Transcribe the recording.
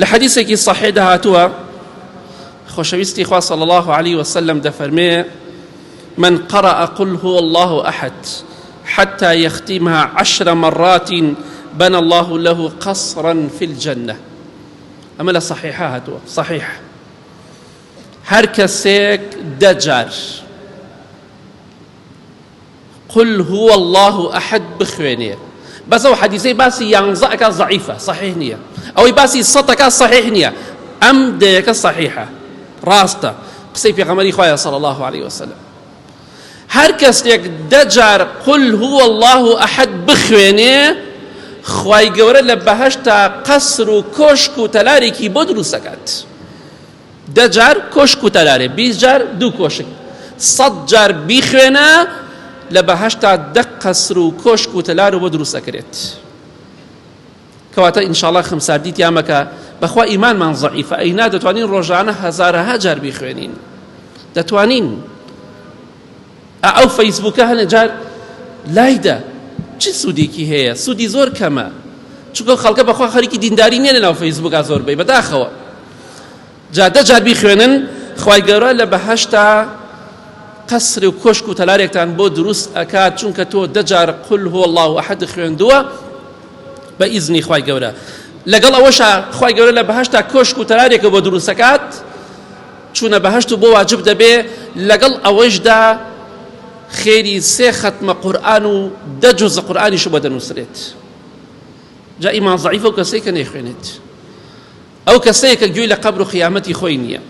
لە حەدیسێکی صحیحدا هاتووە خۆشەویستی خوا صلی الله علیه وسلم دەفەرمێ من قرأ قل هو الله أحد حتى يختمها عشر مرات بنى الله له قصرا في الجنة ئەمە لە صحیحە هاتووە صحیح هەر کەسێک دەجار قل هو اللە احد بخوێنێ بەس ئەو حەدیسەی باسی یانزە ئەکا زەعیفە صحیح نییە ئەوەی باسی سەد ئەکا صحیح نییە ئەم دەیەکە صحیحە ڕاستە قسەی پێغەمبەری خوایە صلی الله علیه وسلم هەر کەسێک دە جار قل هو الله احد بخوێنێ خوای گەورە لە بەهەشتا قەسر و کۆشک و تەلارێکی بۆ دروست دەکات دە جار کۆشک و تەلارێ، 20 جار دوو کۆشک، سەت جار بیخوێنە لە بەهەشتا دە قەسر و کۆشک و تەلار و بۆ دروست ئەکرێت. کەواتە ئینشاڵڵا خەمساردی تیا مەکە، بەخوا ئیمانمان زەعیفە، ئەینا دەتوانین ڕۆژانە هەزارەها جار بیخوێنین، دەتوانین. ئەو فەیسبووکە هەنێ جار لایدە چ سوودێکی هەیە؟ سوودی زۆر کەمە، چونکە خەڵکە بەخوا خەریکی دینداری نییە لەناو فەیسبووکا زۆربەی، بەداخەوە. جا دە جار بیخوێنن خوای گەورە لە بەهەشتا قەسر و کۆشک و تەلارێکتان بۆ دروست ئەکات چونکە تۆ دە جار قل هو الله احد خوێندووە بە ئیزنی خوای گەورە لەگەڵ ئەوەشا خوای گەورە لە بەهەشتا کۆشک و تەلارێکە بۆ دروست ئەکات چوونە بەهەشت و بۆ واجب دەبێ لەگەڵ ئەوەشدا خێری سێ خەتمە قورئان و دە جوز قورئانیش بۆ دەنووسرێت جا ئیمان زەعیفە و کەسێک کە نەیخوێنێت ئەو کەسەیە کە گوێی لە قەبر و قیامەتی خۆی نییە.